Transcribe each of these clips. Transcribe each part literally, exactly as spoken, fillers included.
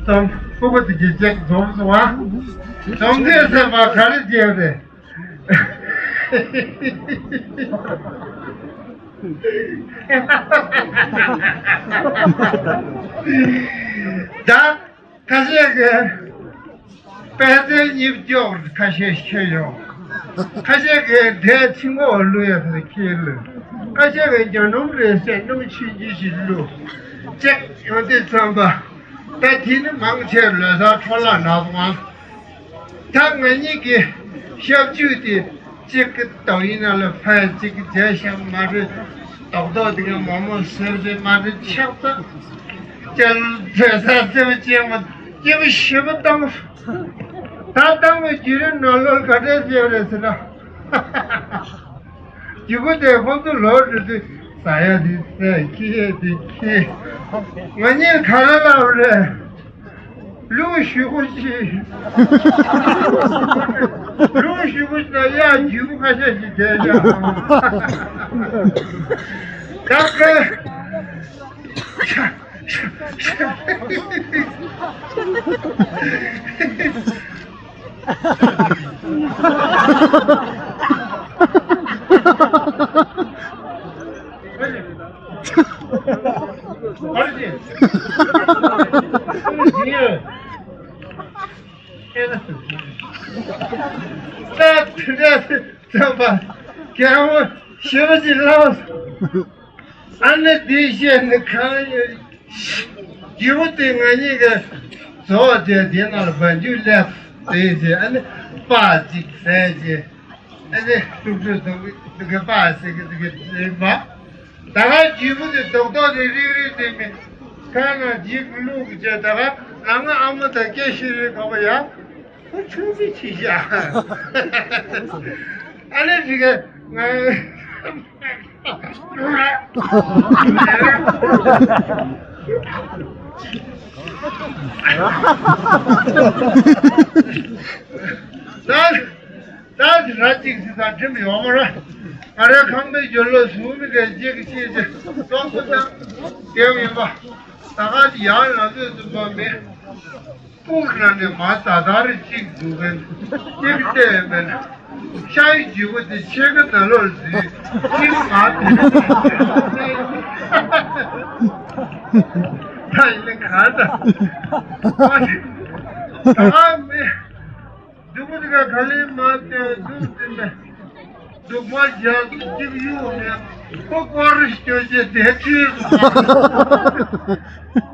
ཙམ་སྤུ་གུ་དེ་གྱིས་ཅིག་འཛོམས་སོང་བ། འཛོམས་དུས་ཟེར་བ་ག་རེ་བྱས་རེད། ད་ཁ་ཤས་ཀྱིས་དཔལ་ལྡན་གཉིས་སྐྱོག་ཁ་ཤས་ཁྱེར་ཡོང་། ཁ་ཤས་ཀྱིས་འདས་ཚིག་ངོ་བླུ་ཡ་ཟེར་ཁྱེར་བླུ། ཁ་ཤས་ཀྱིས་རྒྱ་སྣུམ་རེད་ཟེར་སྣུམ་ཆུང་ཆུང་ཞིག་བླུ། ཅིག་ཡོང་དུས་ཙམ་པ། ད་དེ་ནི་མང་ཆེ་ལོ་གསར་འཕྲོ་བརླག་ནག་དབང་། ད་ང་གཉིས་ཀྱི་ཞབས་ཕྱི་དེ་གཅིག་གི་ཏོག་དབྱིབས་ནང་ལ་ཕན་གཅིག་གི་རྒྱལ་ཞབས་མ་རེད། རྡོག་རྡོག་དེ་ག་མོག་མོག་ཟེར་དེ་མ་རེད་ཆགས་ཚར། ཅལ་བྲེ་ས་རྩེ་བ་ཅན་མ་སྐྱེ་བ་ཞེ་པོ་བཏང་། ད་བཏང་བའི་བརྒྱུད་རིམ་ནང་ལོགས་ག་འདྲས་བྱས་རེད་ཟེར་ན། རྒྱུ་གུ་དེ་ཁོང་ཚོ་ལོག་འགྲོ་དུས་ཟ་ཡ་དེ་ཟས། འཁྱེར་ཡ་དེ་འཁྱེར། ང་གཉིས་ག་རེ་ལབ་རེད། ལུག་ཞུ་གུ་ཞིག་ལུག་ཞུ་གུ་ཞིག་ལ་གཡག་རྒྱུ་གུ་ཁ་ཤས་ཤིག་བསྡད་ཀྱང་ད་ག་ད་དེ་འདྲ་ཚན་པ་རྒན་མོ་ཞེ་པོ་ཅིག་ལབ། ཨ་ནི་དེ་བཤད་ནི་གང་ཡོད། རྒྱུ་བོ་དེ་ང་གཉིས་ཀྱི་རྫོགས་དེ་དེ་ནང་ལ་བ་འཇུ་ལས་དེ་བྱས། ཨ་ནི་པ་གཅིག་ཟས་བྱས། ཨ་ནི་ཀྲུག་ཀྲུག་དུ་གི་པ་ཟེར་གི་དུ་གི་ཟེར་བ། ད་ག་རྒྱུ་བོ་དེ་རྡོག་རྡོག་དེ་རིག་རིག་དེ་མི་ཁ་ན་འཇིག་ལུག་གི་བྱས། ད་ག་ང་ང་ཨ་མ་དང་སྐད་ཤེས་རིག་ག་བ་ཡ། ཁོ་ཆུང་ཆུང་ཆེ་ཤག་ཨ་ནི་ཅིག་ག་ང་། ད་ད་དེ་ར་གཅིག་སི་ས་འགྲིམ་ཡོང་མ་ར། ང་རའི་ཁང་པའི་རྒྱུ་ལོ་ཟུག་མི་ག་གཅིག་གི་ཆེད་དེ་ཏོག་ཙམ་ན་རྒྱབ་ཡིན་པ། ད་ག་དེ་ཡང་ལ་ལོས་ཟིན་པ་མེད། སྤུ་གུ་ནང་ནས་མ་ད་ད་རེ་གཅིག་འདུག་གན་གཅིག་བལྟས་མེད་ན། ཤ་ཡི་རྒྱུ་བོ་དེ་ཕྱེད་ཀ་ནང་ལོགས་ལ་འཛུལ། གཅིག་མ་དེ་ད་ཡིན་ན་ག་ད་ད་ག་མེད། སྡུག་པོ་དེ་ག་ག་ལེ་མ་སྟེ་སྡུག་དེ་ནས་སྡུག་མ་རྒྱག་གཅིག་གཡུག་ནས་ཁོ་སྐོར་རེ་སྐྱོ་བྱས་དེ་ཁྲིད་སོང་།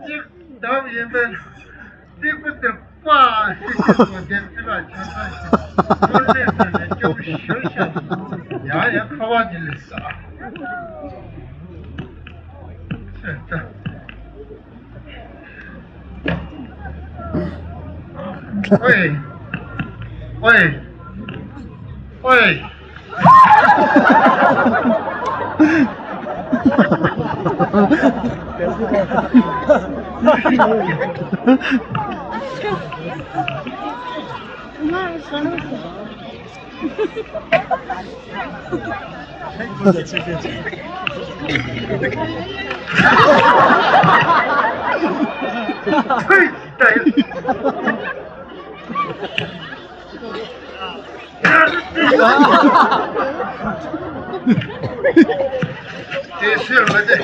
གཅིག་བདག་ཡིན་པས་སྡིག་པོ་དེ་པ་ཤི་ཤི་སོང་། དེ་ཚེ་ལ་ཆ་ཚང་ཞིག་ཁོ་ལས་ཟེར་ནས་སྐྱོ་ཤོར་ཤག་ཡང་ཡང་ཁ་བ་དེ་ལས་ཟ། ཨོའི། ཨོའི། ཨོའི། དེ་ཕྱིར་མི་བདེ།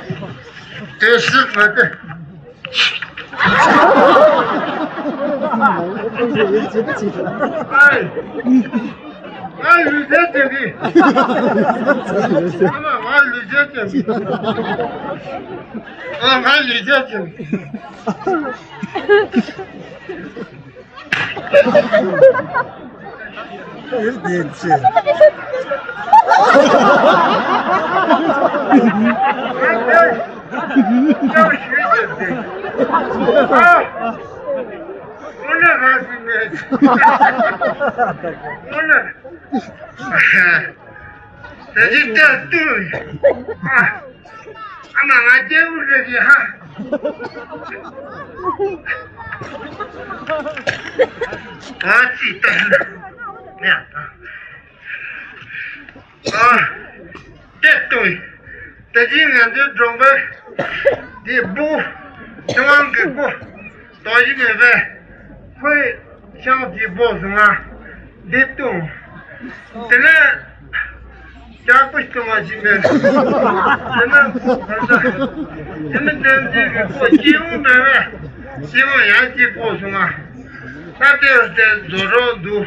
དེ་ཕྱིར་མི་བདེ། ང་ལུས་རྩལ་སྟོན་གི། ང་ལུས་རྩལ་སྟོན་གི། ང་ལུས་རྩལ་སྟོན་གི། ད་ཅི་ལྟར་བཏུལ། ཨ་མ་ང་སྐྱེ་བོ་རེད་ཀྱི་ཧ། ཨ་ཙི་ལྟར་ནས་ཨ་ལྟ་བཏུལ། ད་ཅི་ང་ཚོའི་གྲོང་པའི་འདི་སྤུ་གུ་ཚེ་དབང་གི་སྐུ། དོ་ཞིག་ཡོད་པས། ཁོས་ཤང་གཅིག་སྤོ་སོང་ང་། འདི་བཏུང་། དེ་ནས་ལྕགས་པོ་ཞིག་བཏུང་བ་ཞིག་མེད། དེ་ནས་ཁོ་ཁ་ས། དེ་ནས་བསྟན་འཛིན་གྱི་ཁོ་སྐྱེ་བོ་མེད་པས། སྐྱེ་བོ་ཡང་གཅིག་སྤོ་སོང་ང་། ད་ལྟའི་ལྟའི་རྫོགས་རོགས་འདུག་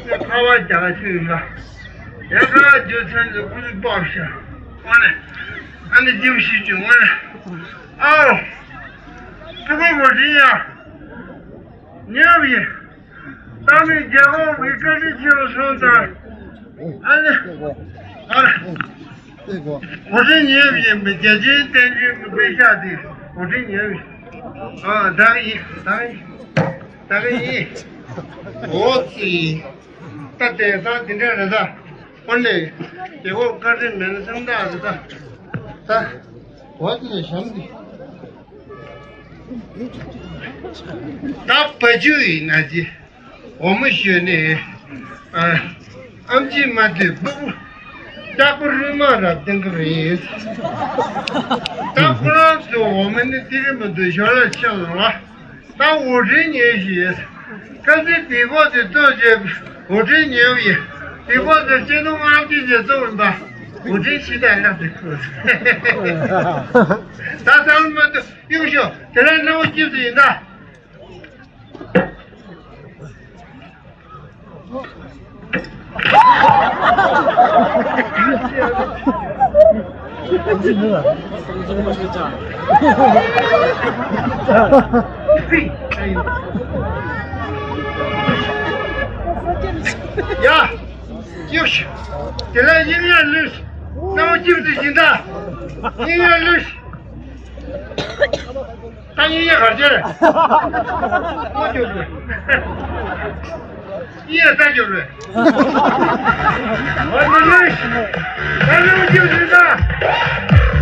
ངས་ཁ་བ་རྒྱག་ཤེས་ཡིན་པ། ཡང་ཁ་བ་རྒྱུ་མཚན་དུ་ཁོ་ཚོས་སྤོབས་ཤག་དངོས་གནས། ཨ་ནི་རྒྱུ་ཞིག་བྱུང་དངོས་གནས། ཨའོ། སྤུ་གུ་བུ་ཁྲིད་ཡ། ཉེ་བའི། ད་ནི་རྒྱལ་བ་བའི་བཀའ་དྲིན་ཆེ་བ་སོང་ཙང་། ཨ་ནི། ཨ། བུ་ཁྲིད་ཉེ་བའི་རྒྱལ་ཆེན་བསྟན་འཛིན་གྱི་པེ་ཤག་དེ་བུ་ཁྲིད་ཉེ་བའི། ཨ། ད་གི་ཡིན། ད་གི་ཡིན། ད་གི་ཡིན། འོ་ཙི། ད་དེང་སང་དེ་འདྲ་རེད་ད། དངོས་གནས་རྒྱལ་པོ་བཀའ་དྲིན་མེད་ན་སེམས་ཐག་རེད་ད། ད་འོ་དེ་ལས་གཞན་དེ། ད་བ་ཕྱུགས་ཡིན་ན་ཅི། འོ་མ་ཞོན་ནས། ཨ། ཨམ་ཆི་མ་དུས་སྤུ་གུ། ལྕགས་པོ་རུལ་མ་ར་བསྟན་གི་རེད། ད་ཁོ་རང་ཚོ་འོ་མ་ནི་དེ་རིང་མ་གཏོགས་ཞོར་ལ་ཆད་ལ། ད་འོ་ཁྲིད་ཉེ་ཞིག་ཁ་སའི་དེ་གོ་དེ་ལྟོས་བྱས། འོ་ཁྲིད་ཉེ་བའི་དེ་གོ་དེ་ཆེ་དུང་ང་གི་རྗེས་གཙོ་བོ་ཡིན་པ། འོ་ཁྲིད་ཤི་ད་ལག་དེ་ཁུར། ད་ཚང་མ་དུ་གཡུག་ཤོག་དེ་ལ་སྣང་བ་སྐྱིད་དུ་ཡིན་ད། ཡ། ཡོ་ཤི། དེ་ལ་ཡིན་ཡ་ལུས། སྣང་བ་སྐྱིད་དུ་ཡིན་ད། ཡིན་ཡ་ལུས། ད་ཡིན་ཡ་གར་ཅེར། མ་སྐྱོ་དུས། ཡིན་ཡ་ད་སྐྱོ་དུས། འོ་མ་ལུས། ད་སྣང་བ་སྐྱིད་དུ་ཡིན་ད།